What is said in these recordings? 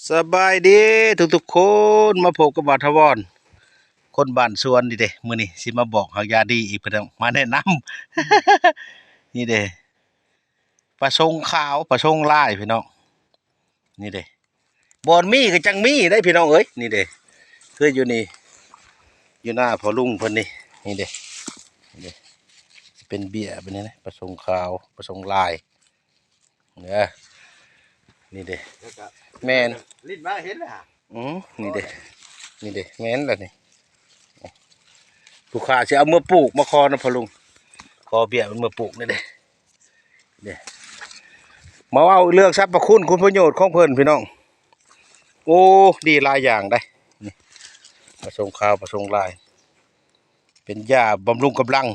ສະບາຍດີທຸກໆຄົນ ມາພົບກັບບ່າວຖາວອນ ຄົນບ້ານສວນນີ້ເດ້. ມື້ນີ້ຊິມາບອກຮາກຢາດີອີກ ເພິ່ນມາແນະນຳ ນີ້ເດ້ ປາສົງຂາວ ປາສົງລາຍ ພີ່ນ້ອງ. ນີ້ເດ້ ບ່ອນມີກໍຈັ່ງມີໄດ໋ພີ່ນ້ອງເອີຍ. ນີ້ເດ້ ຄືຢູ່ນີ້ ຢູ່ໜ້າພໍ່ລຸງເພິ່ນນີ້. ນີ້ເດ້ ນີ້ເດ້ ເປັນເບ້ຍແບບນີ້ນະ ປາສົງຂາວ ປາສົງລາຍ ເດີ ນີ້ເດ້ ແມ່ນ ຫຼິ້ນມາເຫັນລະ ອື ນີ້ເດ້ ນີ້ເດ້ ແມ່ນລະນີ້. ຜູ້ຂ້າຊິເອົາເມືອປູກ ມາຂໍນຳພໍ່ລຸງ ຂໍເບ້ຍມັນເມືອປູກ. ນີ້ເດ້ ເດ້ ມາເວົ້າເລື່ອງສັບພະຄຸນ ຄຸນປະໂຫຍດຂອງເພິ່ນພີ່ນ້ອງ. ໂອ້ ດີຫຼາຍຢ່າງໄດ໋ ນີ້ ປາສົງຂາວ ປາສົງລາຍ ເປັນຢາບຳລຸງກຳລັງ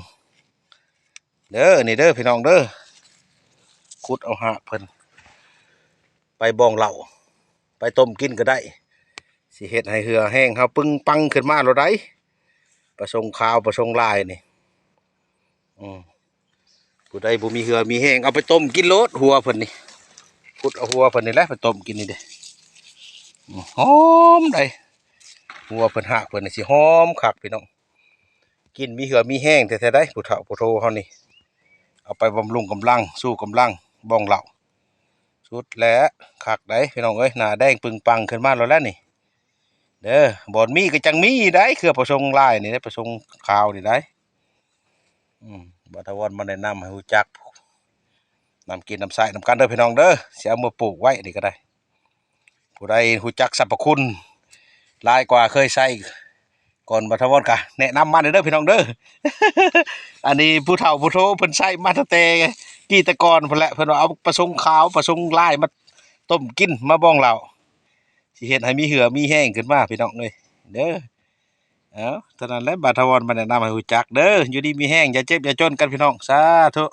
ເດີ. ນີ້ເດີພີ່ນ້ອງເດີ ຂຸດເອົາຮາກເພິ່ນໄປບ່ອງເຫຼົ້າ ໄປຕົ້ມກິນກໍໄດ້ ຊິເຮັດໃຫ້ເຫື່ອແຮງເຮົາປຶງປັງຂຶ້ນມາໂລດໄດ໋. ປາສົງຂາວ ປາສົງລາຍນີ້ ອື ຜູ້ໃດບໍ່ມີເຫື່ອມີແຮງ ເອົາໄປຕົ້ມກິນໂລດ ຫົວເພິ່ນນີ້ ຂຸດເອົາຫົວເພິ່ນນີ້ແຫຼະໄປຕົ້ມກິນ. ນີ້ເດ້ ອື ຫອມໄດ໋ ຫົວເພິ່ນ ຮາກເພິ່ນນີ້ຊິຫອມຄັກພີ່ນ້ອງ. ກິນມີເຫື່ອມີແຮງແທ້ໆໄດ໋ ຜູ້ເຖົ້າຜູ້ໂທເຮົານີ້ ເອົາໄປບຳລຸງກຳລັງ ຊູກຳລັງບ່ອງເຫຼົ້າ ສຸດແລ້ວ ຄັກໄດ໋ພີ່ນ້ອງເອີຍ. ໜ້າແດງປຶງປັງຂຶ້ນມາໂລດແຫຼະນີ້ເດີ. ບ່ອນມີກໍຈັ່ງມີໄດ໋ ເຄືອປາສົງລາຍນີ້ໄດ໋ ປາສົງຂາວນີ້ໄດ໋. ອື ບ່າວຖາວອນມາແນະນຳໃຫ້ຮູ້ຈັກ ນຳກິນນຳໃຊ້ນຳກັນເດີພີ່ນ້ອງເດີ. ຊິເອົາມາປູກໄວ້ນີ້ກໍໄດ້ ຜູ້ໃດຮູ້ຈັກສັບພະຄຸນຫຼາຍກວ່າ ເຄີຍໃຊ້ກ່ອນບ່າວຖາວອນ ກະແນະນຳມາເດີພີ່ນ້ອງເດີ. ອັນນີ້ຜູ້ເຖົ້າຜູ້ໂທເພິ່ນໃຊ້ມາຕັ້ງແຕ່ກີ້ແຕ່ກ່ອນພຸ້ນແຫຼະ ເພິ່ນວ່າເອົາປາສົງຂາວ ປາສົງລາຍມາຕົ້ມກິນ ມາບ່ອງເຫຼົ້າ ຊິເຮັດໃຫ້ມີເຫື່ອມີແຮງຂຶ້ນມາພີ່ນ້ອງເອີຍ ເດີ. ເອົາ ເທົ່ານັ້ນແຫຼະ ບ່າວຖາວອນມາແນະນຳໃຫ້ຮູ້ຈັກເດີ. ຢູ່ດີມີແຮງ ຢ່າເຈັບຢ່າຈົນກັນພີ່ນ້ອງ ສາທຸ.